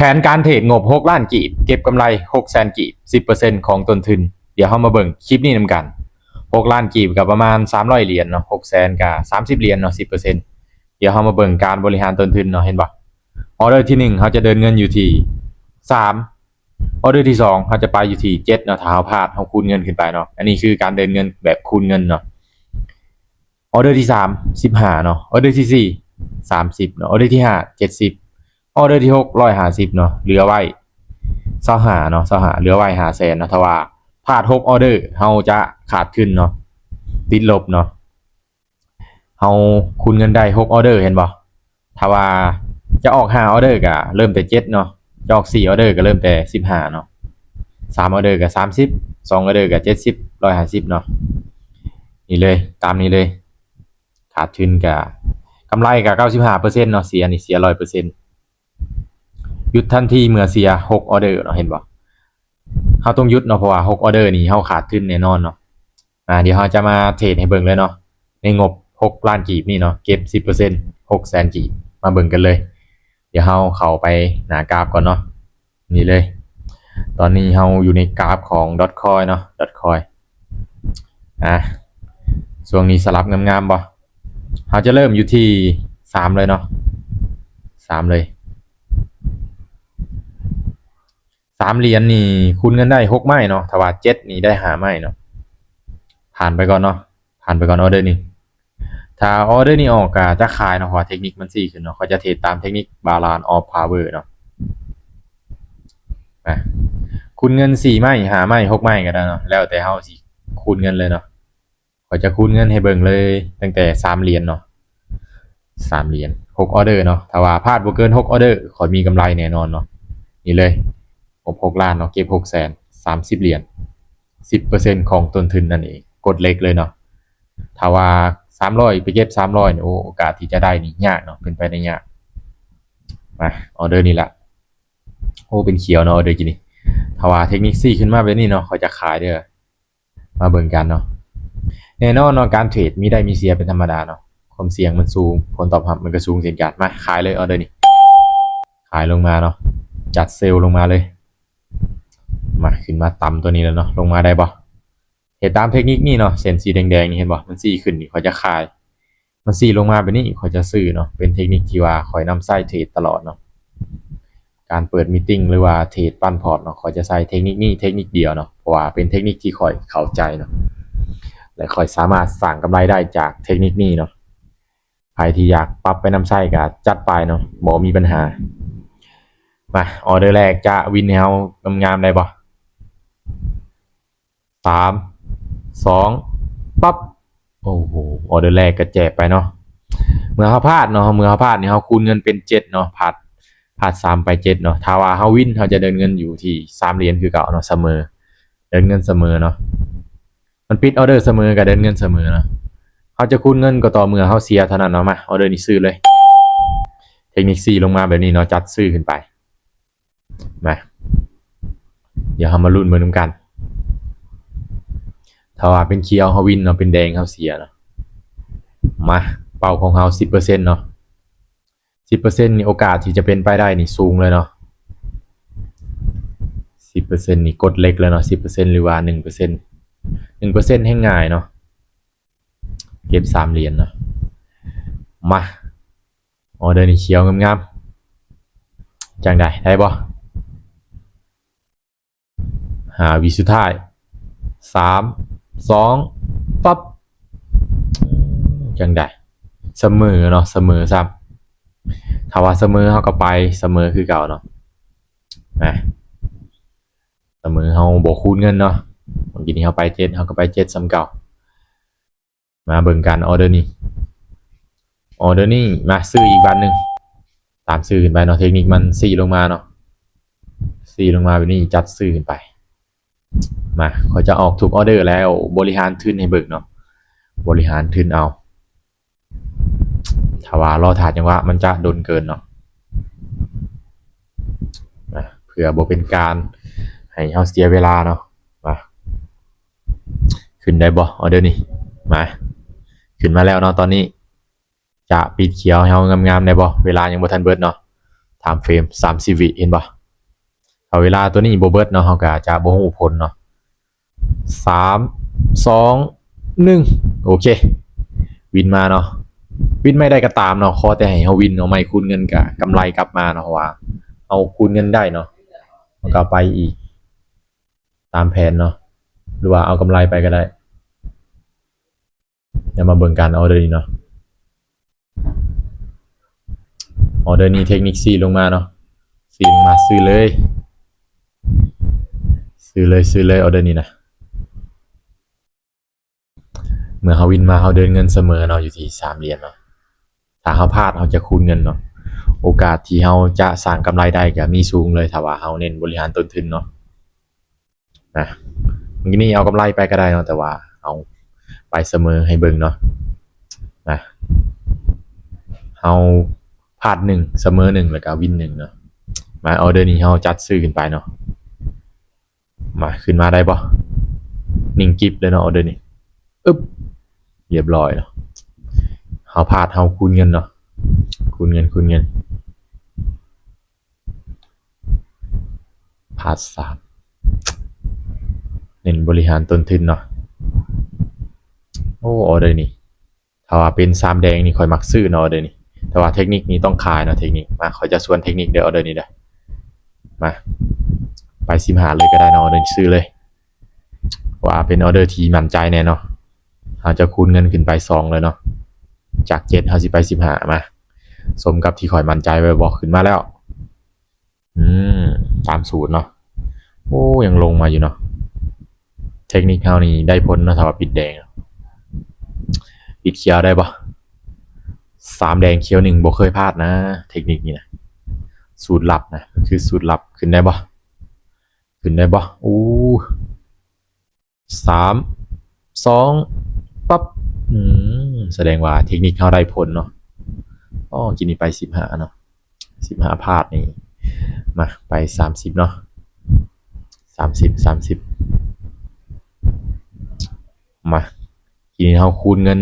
ແຜນການເທຣດງົບຫົກລ້ານກີບ ເກັບກຳໄລຫົກແສນກີບ ສິບເປີເຊັນຂອງຕົ້ນທຶນ. ດຽວເຮົາມາເບິ່ງຄລິບນີ້ນຳກັນ. ຫົກລ້ານກີບກໍປະມານສາມຮ້ອຍຫຼຽນເນາະ, ຫົກແສນກໍສາມສິບຫຼຽນເນາະ, ສິບເປີເຊັນ. ດຽວເຮົາມາເບິ່ງການບໍລິຫານຕົ້ນທຶນເນາະ, ເຫັນບໍ່? ອໍເດີທີໜຶ່ງ ເຮົາຈະເດີນເງິນຢູ່ທີ່ສາມ, ອໍເດີທີສອງ ເຮົາຈະໄປຢູ່ທີ່ເຈັດເນາະ. ຖ້າເຮົາພາດ ເຮົາຄູນເງິນຂຶ້ນໄປເນາະ. ອັນນີ້ຄືການເດີນເງິນແບບຄູນເງິນເນາະ. ອໍເດີທີສາມ ສິບຫ້າເນາະ, ອໍເດີທີສີ່ ສາມສິບເນາະ, ອໍເດີທີຫ້າ ເຈັດສິບ, ອໍເດີທີຫົກ ຮ້ອຍຫ້າສິບເນາະ, ເຫຼືອໄວ້ຊາວຫ້າເນາະ, ຊາວຫ້າ ເຫຼືອໄວ້ຫ້າແສນເນາະ. ຖ້າວ່າພາດຫົກອໍເດີ ເຮົາຈະຂາດທຶນເນາະ, ຕິດລົບເນາະ. ເຮົາຄູນເງິນໄດ້ຫົກອໍເດີ ເຫັນບໍ່? ຖ້າວ່າຈະອອກຫ້າອໍເດີກໍເລີ່ມແຕ່ເຈັດເນາະ, ຈະອອກສີ່ອໍເດີກໍເລີ່ມແຕ່ສິບຫ້າເນາະ, ສາມອໍເດີກໍສາມສິບ, ສອງອໍເດີກໍເຈັດສິບ, ຮ້ອຍຫ້າສິບເນາະ. ນີ້ເລີຍ, ຕາມນີ້ເລີຍ. ຂາດທຶນກໍ ກຳໄລກໍເກົ້າສິບຫ້າເປີເຊັນເນາະ, ເສຍນີ້ເສຍຮ້ອຍເປີເຊັນ. ຢຸດທັນທີເມື່ອເສຍຫົກອໍເດີເນາະ, ເຫັນບໍ່? ເຮົາຕ້ອງຢຸດເນາະ, ເພາະວ່າຫົກອໍເດີນີ້ເຮົາຂາດທຶນແນ່ນອນເນາະ. ອາ ດຽວເຮົາຈະມາເທຣດໃຫ້ເບິ່ງເລີຍເນາະ, ໃນງົບຫົກລ້ານກີບນີ້ເນາະ, ເກັບສິບເປີເຊັນ ຫົກແສນກີບ. ມາເບິ່ງກັນເລີຍ. ດຽວເຮົາເຂົ້າໄປໜ້າກຣາຟກ່ອນເນາະ. ນີ້ເລີຍ, ຕອນນີ້ເຮົາຢູ່ໃນກຣາຟຂອງ Dogecoin ເນາະ, Dogecoin. ອາ ຊ່ວງນີ້ສະຫຼັບງາມໆບໍ່? ເຮົາຈະເລີ່ມຢູ່ທີ່ສາມເລີຍເນາະ, ສາມເລີຍ. ສາມຫຼຽນນີ້ຄູນເງິນໄດ້ຫົກໄມ້ເນາະ, ຖ້າວ່າເຈັດນີ້ໄດ້ຫ້າໄມ້ເນາະ. ຜ່ານໄປກ່ອນເນາະ, ຜ່ານໄປກ່ອນອໍເດີນີ້. ຖ້າອໍເດີນີ້ອອກກໍຈະຂາຍເນາະ, ເພາະວ່າເທັກນິກມັນຊີ້ຂຶ້ນເນາະ. ຂ້ອຍຈະເທຣດຕາມເທັກນິກ Balance of Power ເນາະ. ອາ ຄູນເງິນສີ່ໄມ້ ຫ້າໄມ້ ຫົກໄມ້ກໍໄດ້ເນາະ, ແລ້ວແຕ່ເຮົາຊິຄູນເງິນເລີຍເນາະ. ຂ້ອຍຈະຄູນເງິນໃຫ້ເບິ່ງເລີຍ, ຕັ້ງແຕ່ສາມຫຼຽນເນາະ, ສາມຫຼຽນ ຫົກອໍເດີເນາະ. ຖ້າວ່າພາດບໍ່ເກີນຫົກອໍເດີ ຂ້ອຍມີກຳໄລແນ່ນອນເນາະ. ນີ້ເລີຍ, ງົບຫົກລ້ານເນາະ, ເກັບຫົກແສນ, ສາມສິບຫຼຽນ, ສິບເປີເຊັນຂອງຕົ້ນທຶນນັ້ນເອງ. ກົດເຫຼັກເລີຍເນາະ. ຖ້າວ່າສາມຮ້ອຍ ໄປເກັບສາມຮ້ອຍນີ້, ໂອ້ ໂອກາດທີ່ຈະໄດ້ນີ້ຍາກເນາະ, ເປັນໄປໄດ້ຍາກ. ມາ ອໍເດີນີ້ລະ. ໂອ້ ເປັນຂຽວເນາະ ອໍເດີກີ້ນີ້. ຖ້າວ່າເທັກນິກຊີ້ຂຶ້ນມາແບບນີ້ເນາະ, ຂ້ອຍຈະຂາຍເດີ້. ມາເບິ່ງກັນເນາະ. ແນ່ນອນເນາະ, ການເທຣດມີໄດ້ມີເສຍເປັນທຳມະດາເນາະ, ຄວາມສ່ຽງມັນສູງ, ຜົນຕອບຮັບມັນກໍສູງເຊັ່ນກັນ. ມາ ຂາຍເລີຍອໍເດີນີ້, ຂາຍລົງມາເນາະ, ຈັດເຊວລົງມາເລີຍ. ມາ ຂຶ້ນມາຕຳຕົວນີ້ແລ້ວເນາະ, ລົງມາໄດ້ບໍ່? ເຮັດຕາມເທັກນິກນີ້ເນາະ, ເສັ້ນສີແດງໆນີ້ ເຫັນບໍ່? ມັນຊີ້ຂຶ້ນນີ້ ຂ້ອຍຈະຂາຍ, ມັນຊີ້ລົງມາແບບນີ້ ຂ້ອຍຈະຊື້ເນາະ. ເປັນເທັກນິກທີ່ວ່າຂ້ອຍນຳໃຊ້ເທຣດຕະຫຼອດເນາະ. ການເປີດມີຕິງ ຫຼືວ່າເທຣດປັ້ນພອດເນາະ, ຂ້ອຍຈະໃຊ້ເທັກນິກນີ້ເທັກນິກດຽວເນາະ, ເພາະວ່າເປັນເທັກນິກທີ່ຂ້ອຍເຂົ້າໃຈເນາະ ແລະ ຂ້ອຍສາມາດສ້າງກຳໄລໄດ້ຈາກເທັກນິກນີ້ເນາະ. ໃຜທີ່ຢາກປັບໄປນຳໃຊ້ກໍຈັດໄປເນາະ, ບໍ່ມີບັນຫາ. ມາ ອໍເດີແລກຈະວິນໃຫ້ເຮົາງາມໆໄດ້ບໍ່? ສາມ ສອງ ປັບ. ໂອ້ໂຫ ອໍເດີແລກກໍແຈກໄປເນາະ. ເມື່ອເຮົາພາດເນາະ, ເມື່ອເຮົາພາດນີ້ ເຮົາຄູນເງິນເປັນເຈັດເນາະ, ພາດ ພາດສາມໄປເຈັດເນາະ. ຖ້າວ່າເຮົາວິນ ເຮົາຈະເດີນເງິນຢູ່ທີ່ສາມຫຼຽນຄືເກົ່າເນາະ, ສະເໝີ, ເດີນເງິນສະເໝີເນາະ. ມັນປິດອໍເດີສະເໝີ ກໍເດີນເງິນສະເໝີເນາະ. ເຮົາຈະຄູນເງິນກໍຕໍ່ເມື່ອເຮົາເສຍເທົ່ານັ້ນເນາະ. ມາ ອໍເດີນີ້ຊື້ເລີຍ. ເທັກນິກຊີ້ລົງມາແບບນີ້ເນາະ, ຈັດຊື້ຂຶ້ນໄປ. ມາ ດຽວເຮົາມາລຸ້ນເບິ່ງນຳກັນ. ຖ້າວ່າເປັນຂຽວເຮົາວິນເນາະ, ເປັນແດງເຮົາເສຍເນາະ. ມາ ເປົ້າຂອງເຮົາສິບເປີເຊັນເນາະ, ສິບເປີເຊັນນີ້ໂອກາດທີ່ຈະເປັນໄປໄດ້ນີ້ສູງເລີຍເນາະ. ສິບເປີເຊັນນີ້ກົດເຫຼັກເລີຍເນາະ, ສິບເປີເຊັນ ຫຼືວ່າໜຶ່ງເປີເຊັນ, ໜຶ່ງເປີເຊັນແຮ່ງງ່າຍເນາະ. ເກັບສາມຫຼຽນເນາະ. ມາ ອໍເດີນີ້ຂຽວງາມໆ. ຈັ່ງໃດ ໄດ້ບໍ່? ຫ້າວິສຸດທ້າຍ, ສາມ ສອງ ປັບ. ຈັ່ງໃດ? ສະເໝີເນາະ, ສະເໝີຊ້ຳ. ຖ້າວ່າສະເໝີເຮົາກໍໄປສະເໝີຄືເກົ່າເນາະ. ນະ ສະເໝີເຮົາບໍ່ຄູນເງິນເນາະ, ເມື່ອກີ້ນີ້ເຮົາໄປເຈັດ ເຮົາກໍໄປເຈັດສ່ຳເກົ່າ. ມາເບິ່ງກັນ ອໍເດີນີ້ ອໍເດີນີ້ ມາ ຊື້ອີກບາດໜຶ່ງ, ຕາມຊື້ຂຶ້ນໄປເນາະ. ເທັກນິກມັນຊີ້ລົງມາເນາະ, ຊີ້ລົງມາແບບນີ້ ຈັດຊື້ຂຶ້ນໄປ. ມາ ຂ້ອຍຈະອອກທຸກອໍເດີແລ້ວ ບໍລິຫານທຶນໃຫ້ເບິ່ງເນາະ, ບໍລິຫານທຶນເອົາ. ຖ້າວ່າລໍຖ້າຈັງຫວະ ມັນຈະດົນເກີນເນາະ, ນະ ເພື່ອບໍ່ເປັນການໃຫ້ເຮົາເສຍເວລາເນາະ. ມາ ຂຶ້ນໄດ້ບໍ່ ອໍເດີນີ້? ມາ ຂຶ້ນມາແລ້ວເນາະ. ຕອນນີ້ຈະປິດຂຽວໃຫ້ເຮົາງາມໆໄດ້ບໍ່? ເວລາຍັງບໍ່ທັນເບິດເນາະ. time frame ສາມສິບວິ ເຫັນບໍ່? ຖ້າເວລາຕົວນີ້ບໍ່ເບິດເນາະ ເຮົາກໍຈະບໍ່ຮູ້ຜົນເນາະ. ສາມ ສອງ ໜຶ່ງ ໂອເຄ ວິນມາເນາະ. ວິນໄມ້ໄດ້ກໍຕາມເນາະ ຂໍແຕ່ໃຫ້ເຮົາວິນເນາະ ໄມ້ຄູນເງິນກໍກຳໄລກັບມາເນາະ ເພາະວ່າເຮົາຄູນເງິນໄດ້ເນາະ ເຮົາກໍໄປອີກຕາມແຜນເນາະ ຫຼືວ່າເອົາກຳໄລໄປກໍໄດ້. ດຽວມາເບິ່ງກັນ ອໍເດີນີ້ເນາະ ອໍເດີນີ້ເທັກນິກຊີ້ລົງມາເນາະ ຊີ້ລົງມາ ຊື້ເລີຍ ຊື້ເລີຍ ຊື້ເລີຍ ອໍເດີນີ້ນະ. ເມື່ອເຮົາວິນມາ ເຮົາເດີນເງິນສະເໝີເນາະ ຢູ່ທີ່ສາມຫຼຽນເນາະ. ຖ້າເຮົາພາດ ເຮົາຈະຄູນເງິນເນາະ. ໂອກາດທີ່ເຮົາຈະສ້າງກຳໄລໄດ້ກໍມີສູງເລີຍ ຖ້າວ່າເຮົາເນັ້ນບໍລິຫານຕົ້ນທຶນເນາະ. ນະ ມື້ກີ້ນີ້ເອົາກຳໄລໄປກໍໄດ້ເນາະ ແຕ່ວ່າເອົາໄປສະເໝີໃຫ້ເບິ່ງເນາະ. ນະ ເຮົາພາດໜຶ່ງ ສະເໝີໜຶ່ງ ແລ້ວກໍວິນໜຶ່ງເນາະ. ມາ ອໍເດີນີ້ເຮົາຈັດຊື້ຂຶ້ນໄປເນາະ. ມາ ຂຶ້ນມາໄດ້ບໍ່? ນິ່ງກິບເລີຍເນາະ ອໍເດີນີ້. ອຶບ ຮຽບຮ້ອຍເນາະ. ເຮົາພາດ ເຮົາຄູນເງິນເນາະ. ຄູນເງິນ ຄູນເງິນ. ພາດສາມ ເນັ້ນບໍລິຫານຕົ້ນທຶນເນາະ. ໂອ້ ອໍເດີນີ້ ຖ້າວ່າເປັນສາມແດງນີ້ ຂ້ອຍມັກຊື້ເນາະ ອໍເດີນີ້. ແຕ່ວ່າເທັກນິກນີ້ຕ້ອງຂາຍເນາະ ເທັກນິກ. ມາ ຂ້ອຍຈະຊວນເທັກນິກເດີ ອໍເດີນີ້ເດີ. ມາ ໄປສິບຫ້າເລີຍກໍໄດ້ເນາະ ອໍເດີນີ້ ຊື້ເລີຍ. ວ່າເປັນອໍເດີທີ່ໝັ້ນໃຈແນ່ເນາະ. ເຮົາຈະຄູນເງິນຂຶ້ນໄປສອງເລີຍເນາະ. ຈາກເຈັດ ເຮົາຊິໄປສິບຫ້າ. ມາ ສົມກັບທີ່ຂ້ອຍໝັ້ນໃຈໄວ້ບໍ່? ຂຶ້ນມາແລ້ວ. ອືມ ຕາມສູດເນາະ. ໂອ້ ຍັງລົງມາຢູ່ເນາະ. ເທັກນິກເຮົານີ້ໄດ້ຜົນເນາະ ຖ້າວ່າປິດແດງ. ປິດຂຽວໄດ້ບໍ່? ສາມແດງຂຽວໜຶ່ງ ບໍ່ເຄີຍພາດນະ ເທັກນິກນີ້ນະ. ສູດລັບນະ ຄືສູດລັບ. ຂຶ້ນໄດ້ບໍ່? ຂຶ້ນໄດ້ບໍ່? ໂອ້ ສາມ ສອງ ປັບ. ອືມ ສະແດງວ່າເທັກນິກເຮົາໄດ້ຜົນເນາະ. ອໍ ກີ້ນີ້ໄປສິບຫ້າເນາະ ສິບຫ້າພາດນີ້. ມາ ໄປສາມສິບເນາະ ສາມສິບ ສາມສິບ. ມາ ກີ້ນີ້ເຮົາຄູນເງິນ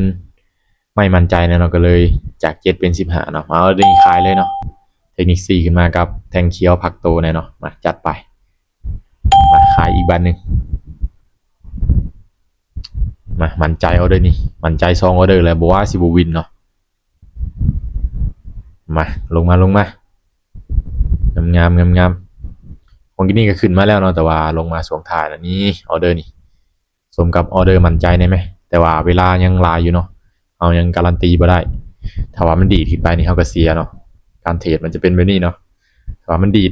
ໄມ່ໝັ້ນໃຈແນ່ເນາະ ກໍເລີຍຈາກເຈັດເປັນສິບຫ້າເນາະ. ເອົາ ເດີນີ້ຂາຍເລີຍເນາະ. ເທັກນິກຊີ້ຂຶ້ນມາກັບແທ່ງຂຽວພັກໂຕແນ່ເນາະ. ມາ ຈັດໄປ. ມາ ຂາຍອີກບາດໜຶ່ງ. ມາ ໝັ້ນໃຈອໍເດີນີ້ ໝັ້ນໃຈສອງອໍເດີແລ້ວ ບໍ່ວ່າຊິບໍ່ວິນເນາະ. ມາ ລົງມາ ລົງມາ ງາມໆ ງາມໆ. ຂອງກີ້ນີ້ກໍຂຶ້ນມາແລ້ວເນາະ ແຕ່ວ່າລົງມາຊ່ວງທ້າຍແລ້ວ. ນີ້ ອໍເດີນີ້ ສົມກັບອໍເດີໝັ້ນໃຈໄດ້ໄໝ? ແຕ່ວ່າເວລາຍັງຫຼາຍຢູ່ເນາະ ເຮົາຍັງກາຣັນຕີບໍ່ໄດ້. ຖ້າວ່າມັນດີດຂຶ້ນໄປນີ້ ເຮົາກໍເສຍເນາະ. ການເທຣດມັນຈະເປັນແບບນີ້ເນາະ. ຖ້າວ່າມັນດີດ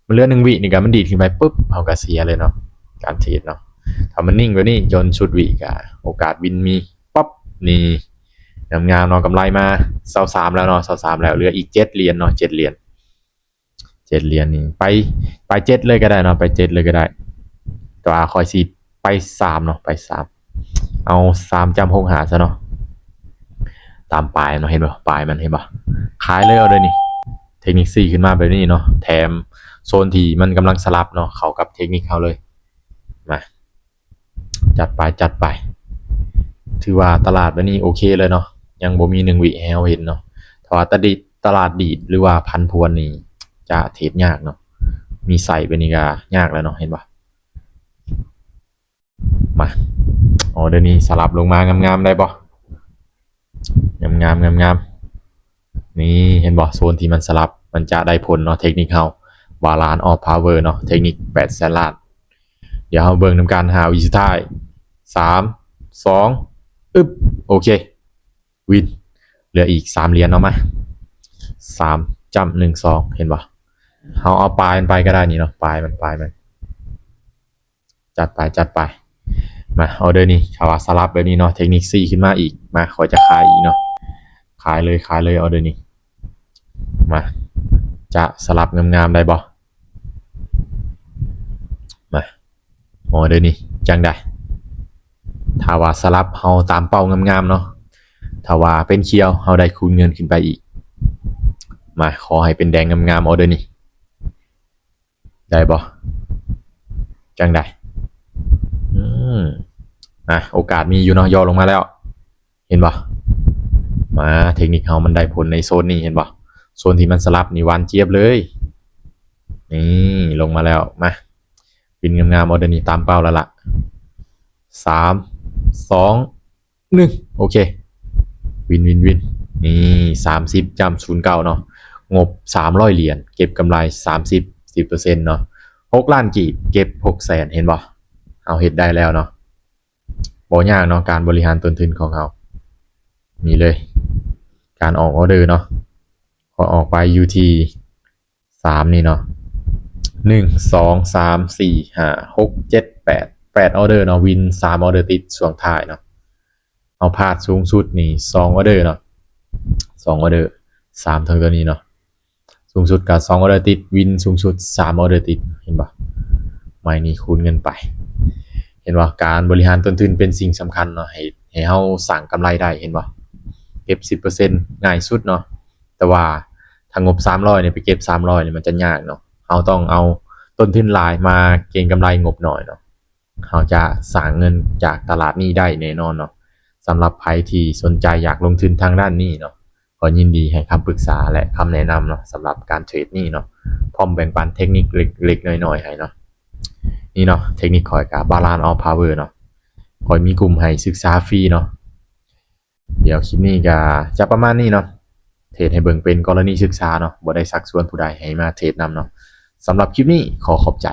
ມັນເຫຼືອໜຶ່ງວິນີ້ ກໍມັນດີດຂຶ້ນໄປປຶບ ເຮົາກໍເສຍເລີຍເນາະ ການເທຣດເນາະ. ຖ້າມັນນິ່ງແບບນີ້ຈົນສຸດວິ ກໍໂອກາດວິນມີ. ປັບ ນີ້ ງາມໆເນາະ ກຳໄລມາຊາວສາມແລ້ວເນາະ ຊາວສາມແລ້ວ. ເຫຼືອອີກເຈັດຫຼຽນເນາະ ເຈັດຫຼຽນ ເຈັດຫຼຽນນີ້. ໄປ ໄປເຈັດເລີຍກໍໄດ້ເນາະ ໄປເຈັດເລີຍກໍໄດ້. ແຕ່ວ່າຂ້ອຍຊິໄປສາມເນາະ ໄປສາມ ເອົາສາມຈ້ຳຫົກຫ້າຊະເນາະ. ຕາມປາຍເນາະ ເຫັນບໍ່? ປາຍມັນ ເຫັນບໍ່? ຂາຍເລີຍເອົາເດີນີ້. ເທັກນິກຊີ້ຂຶ້ນມາແບບນີ້ເນາະ ແຖມໂຊນທີ່ມັນກຳລັງສະຫຼັບເນາະ ເຂົ້າກັບເທັກນິກເຮົາເລີຍ. ມາ ຈັດໄປ ຈັດໄປ. ຖືວ່າຕະຫຼາດແບບນີ້ໂອເຄເລີຍເນາະ ຍັງບໍ່ມີໜຶ່ງວິໃຫ້ເຮົາເຫັນເນາະ. ຖ້າວ່າຕະດິ ຕະຫຼາດດີດ ຫຼືວ່າຜັນຜວນນີ້ ຈະເທຣດຍາກເນາະ. ມີໄຊແບບນີ້ກໍຍາກແລ້ວເນາະ ເຫັນບໍ່? ມາ ອໍເດີນີ້ສະຫຼັບລົງມາງາມໆ ໄດ້ບໍ່? ງາມໆ ງາມໆ. ນີ້ ເຫັນບໍ່? ໂຊນທີ່ມັນສະຫຼັບ ມັນຈະໄດ້ຜົນເນາະ ເທັກນິກເຮົາ Balance of Power ເນາະ ເທັກນິກແປດແສນລ້ານ. ດຽວເຮົາເບິ່ງນຳກັນ ຫ້າວິສຸດທ້າຍ. ສາມ ສອງ ອຶບ ໂອເຄ ວິນ. ເຫຼືອອີກສາມຫຼຽນເນາະ. ມາ ສາມຈ້ຳ ໜຶ່ງ ສອງ ເຫັນບໍ່? ເຮົາເອົາປາຍມັນໄປກໍໄດ້ນີ້ເນາະ ປາຍມັນ ປາຍມັນ. ຈັດໄປ ຈັດໄປ. ມາ ອໍເດີນີ້ ຖ້າວ່າສະຫຼັບແບບນີ້ເນາະ ເທັກນິກຊີ້ຂຶ້ນມາອີກ. ມາ ຂ້ອຍຈະຂາຍອີກເນາະ ຂາຍເລີຍ ຂາຍເລີຍ ອໍເດີນີ້. ມາ ຈະສະຫຼັບງາມໆ ໄດ້ບໍ່? ມາ ອໍເດີນີ້ ຈັ່ງໃດ? ຖ້າວ່າສະຫຼັບ ເຮົາຕາມເປົ້າງາມໆເນາະ. ຖ້າວ່າເປັນຂຽວ ເຮົາໄດ້ຄູນເງິນຂຶ້ນໄປອີກ. ມາ ຂໍໃຫ້ເປັນແດງງາມໆ ອໍເດີນີ້. ໄດ້ບໍ່? ຈັ່ງໃດ? ອືມ ອ່ະ ໂອກາດມີຢູ່ເນາະ ຫຍໍ້ລົງມາແລ້ວ ເຫັນບໍ່? ມາ ເທັກນິກເຮົາມັນໄດ້ຜົນໃນໂຊນນີ້ ເຫັນບໍ່? ໂຊນທີ່ມັນສະຫຼັບນີ້ຫວານຈຽບເລີຍ. ນີ້ ລົງມາແລ້ວ. ມາ ວິນງາມໆ ອໍເດີນີ້ຕາມເປົ້າແລ້ວລະ. ສາມ ສອງ ໜຶ່ງ ໂອເຄ ວິນ ວິນ ວິນ. ນີ້ ສາມສິບຈ້ຳສູນເກົ້າເນາະ, ງົບສາມຮ້ອຍຫຼຽນ ເກັບກຳໄລສາມສິບ ສິບເປີເຊັນເນາະ, ຫົກລ້ານກີບ ເກັບຫົກແສນ. ເຫັນບໍ່? ເຮົາເຮັດໄດ້ແລ້ວເນາະ. ບໍ່ຍາກເນາະ ການບໍລິຫານຕົ້ນທຶນຂອງເຮົາ. ນີ້ເລີຍ ການອອກອໍເດີເນາະ, ຂ້ອຍອອກໄປຢູ່ທີ່ ສາມນີ້ເນາະ, ໜຶ່ງ ສອງ ສາມ ສີ່ ຫ້າ ຫົກ ເຈັດ ແປດ ແປດອໍເດີເນາະ, ວິນສາມອໍເດີຕິດຊ່ວງທ້າຍເນາະ. ເຮົາພາດສູງສຸດນີ້ສອງອໍເດີເນາະ, ສອງອໍເດີ ສາມເທົ່າຕົວນີ້ເນາະ, ສູງສຸດກໍສອງອໍເດີຕິດ, ວິນສູງສຸດສາມອໍເດີຕິດ. ເຫັນບໍ່? ໄມ້ນີ້ຄູນເງິນໄປ. ເຫັນບໍ່? ການບໍລິຫານຕົ້ນທຶນເປັນສິ່ງສຳຄັນເນາະ, ໃຫ້ ໃຫ້ເຮົາສ້າງກຳໄລໄດ້. ເຫັນບໍ່? ເກັບສິບເປີເຊັນ ງ່າຍສຸດເນາະ. ແຕ່ວ່າຖ້າງົບສາມຮ້ອຍນີ້ ໄປເກັບສາມຮ້ອຍນີ້ ມັນຈະຍາກເນາະ. ເຮົາຕ້ອງເອົາຕົ້ນທຶນຫຼາຍມາເກັງກຳໄລງົບໜ້ອຍເນາະ. ເຮົາຈະສ້າງເງິນຈາກຕະຫຼາດນີ້ໄດ້ແນ່ນອນເນາະ. ສຳລັບໃຜທີ່ສົນໃຈຢາກລົງທຶນທາງດ້ານນີ້ເນາະ, ກໍຍິນດີໃຫ້ຄຳປຶກສາ ແລະ ຄຳແນະນຳເນາະ, ສຳລັບການເທຣດນີ້ເນາະ, ພ້ອມແບ່ງປັນເທັກນິກເລັກໆນ້ອຍໆໃຫ້ເນາະ. ນີ້ເນາະ, ເທັກນິກຂ້ອຍກໍ Balance of Power ເນາະ, ຂ້ອຍມີກຸ່ມໃຫ້ສຶກສາຟຣີເນາະ. ດຽວຄລິບນີ້ກໍຈະປະມານນີ້ເນາະ, ເທຣດໃຫ້ເບິ່ງເປັນກໍລະນີສຶກສາເນາະ, ບໍ່ໄດ້ຊັກຊວນຜູ້ໃດໃຫ້ມາເທຣດນຳເນາະ. ສຳລັບຄລິບນີ້ຂໍຂອບໃຈ.